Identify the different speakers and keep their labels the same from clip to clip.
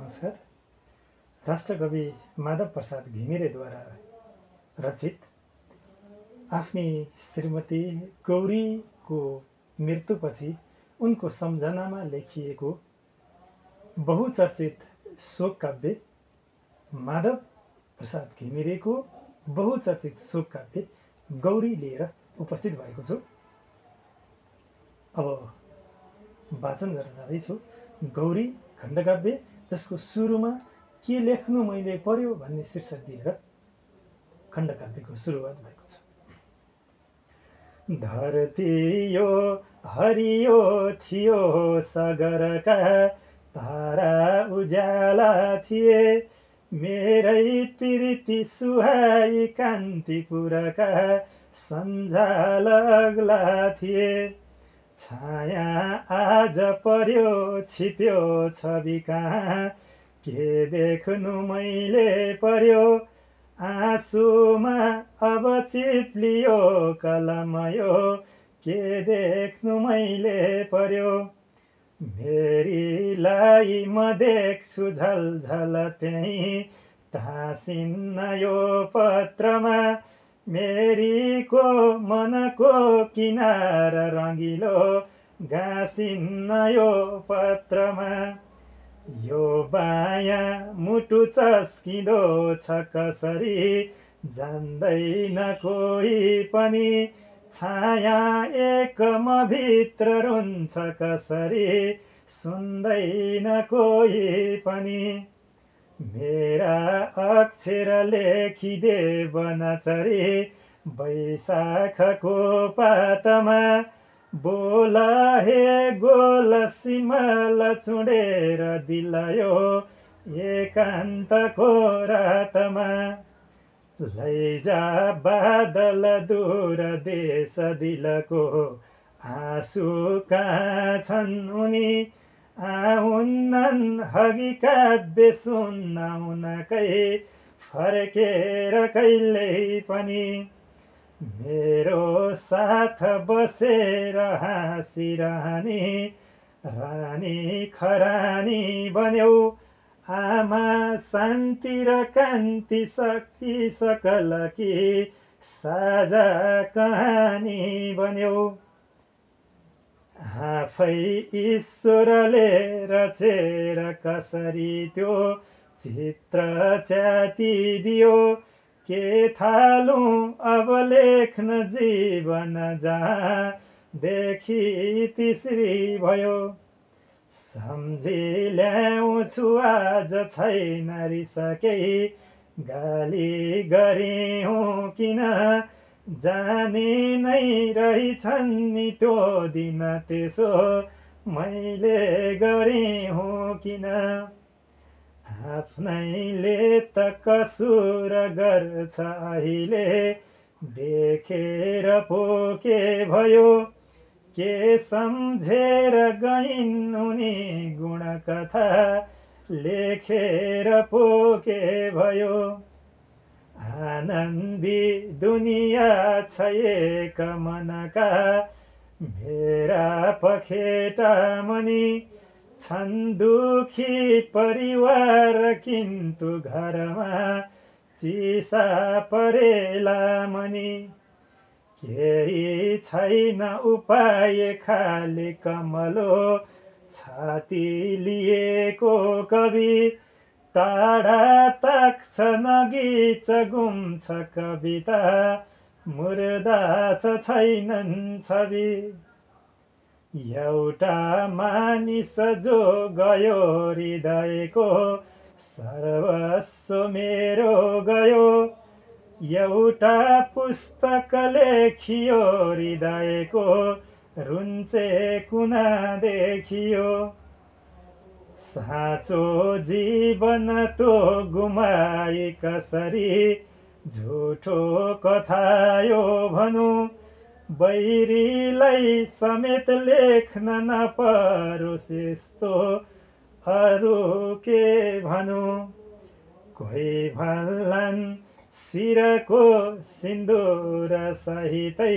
Speaker 1: नमस्कार। राष्ट्रकवि माधव प्रसाद घिमिरेद्वारा रचित आफ्नी श्रीमती गौरीको मृत्युपछि उनको सम्झनामा लेखिएको बहुचर्चित शोक काव्य माधव प्रसाद घिमिरेको बहुचर्चित शोक काव्य गौरी लिएर उपस्थित भएको छु। अब वाचन गर्न जाँदैछु गौरी खण्डकाव्य, जसको सुरुमा के लेख्नु मैले पर्यो भन्ने शीर्षक दिएर खण्डकाव्यको सुरुवात भएको छ। धरती यो हरियो थियो, सागरका तारा उज्याला थिए, मेरै प्रीति सुहाई कान्तिपुरका सञ्जालग्ला थिए। छाया आज पर्यो छिप्यो छवि कहाँ, के देख्नु मैले पर्यो आँसुमा अब चिप्लियो कलम यो, के देख्नु मैले पर्यो। मेरीलाई म देख्छु झलझल त्यहीँ टाँसिन्न यो पत्रमा, मेरीको मनको किनार रङ्गिलो गाँसिन्न यो पत्रमा। यो बायाँ मुटु चस्किँदो छ कसरी, जान्दैन कोही पनि, छाया एक म भित्र रुन्छ कसरी, सुन्दैन कोही पनि। मेरा अक्षर लेखिदे वनचरी, वैशाखको पातमा, बोल हे गोल सिमल चुडेर दिलायो एकान्तको रातमा। लैजा बादल दूर देश दिलको, आँसु कहाँ छन् उनी, आउन्नन् हगी काव्य सुन्न उनकै, फर्केर कहिल्यै पनि। मेरो साथ बसेर हाँसिरहने रानी खरानी बन्यौ, आमा शान्ति र कान्ति शक्ति सकलकी साझा कहानी बन्यौ। आफै ईश्वरले रचेर कसरी त्यो चित्र च्यातिदियो, के थालौँ अब लेख्न जीवन जहाँ देखि तिस्री भयो। सम्झी ल्याउँछु आज छैन रिसकै, गाली गरिहुँ किन, जाने नै रहिछन् नि त्यो दिन त्यसो मैले गरिहुँ किन। आफ्नैले त कसुर गर्छ अहिले, देखेर पो के भयो, के सम्झेर गइन् उनी गुणकथा, लेखेर पो के भयो। आनन्दी दुनिया छ एक मनका, मेरा पखेटा मनी, छन् दुखी परिवार किन्तु घरमा चिसा परेला मनी। केही छैन उपाय खाली कमलो, छाती लिएको कवि, टाढा ताक्छ नगिच गुम्छ कविता, मुर्दा छैनन् छवि। एउटा मानिस जो गयो हृदयको, सर्वस्व मेरो गयो, एउटा पुस्तक लेखियो हृदयको, रुन्चे कुना देखियो। साँचो जीवन तो गुमाई कसरी, झुठो कथा यो भनु, बैरीलाई समेत लेख्न नपरोस् यस्तो, अरू के भनु। कोही भन्लान् शिरको सिन्दुर सहितै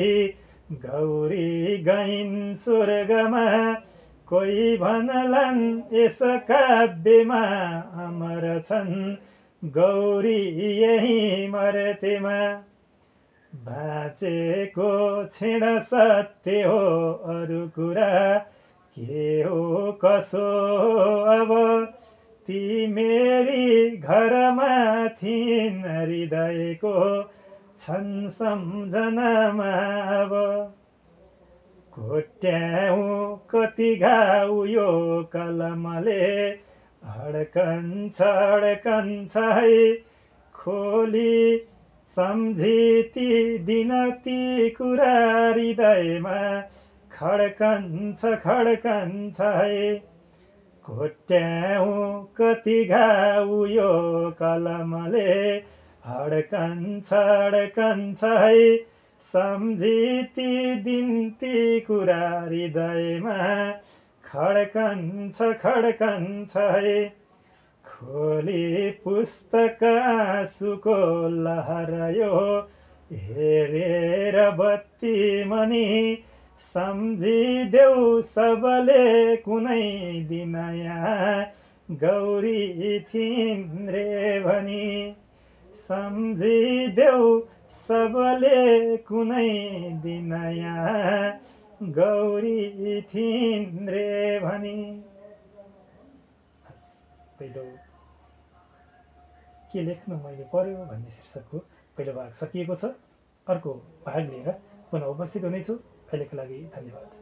Speaker 1: गौरी गइन् स्वर्गमा, कोही भन्लान् यस काव्यमा अमर छन् गौरी यही मर्तेमा। बाँचेको क्षण सत्य हो अरू कुरा के हो कसो अब। तिमेरी घरमा थिइन् हृदयको छन् सम्झनामा अब। कोट्याउँ कति घाउ यो कलमले अड्कन्छ अड्कन्छ है। खोली सम्झी ती दिन ती कुरा हृदयमा खड्कन्छ खड्कन्छ है। कोट्याउँ कति घाउ यो कलमले अड्कन्छ अड्कन्छ है। सम्झी ती दिन ती कुरा हृदयमा खड्कन्छ खड्कन्छ है। खोली पुस्तक आँसुको लहर यो हेरेर बत्ती मनी। सम्झिदेऊ सबले कुनै दिन यहाँ गौरी थिइन् रे भनी। सम्झिदेऊ सबले कुनै दिन यहाँ गौरी थिइन् रे भनी। पहिलो के लेख्नु मैले पर्यो भन्ने शीर्षकको पहिलो भाग सकिएको छ। अर्को भाग लिएर पुनः उपस्थित हुनेछु। अहिलेको लागि धन्यवाद।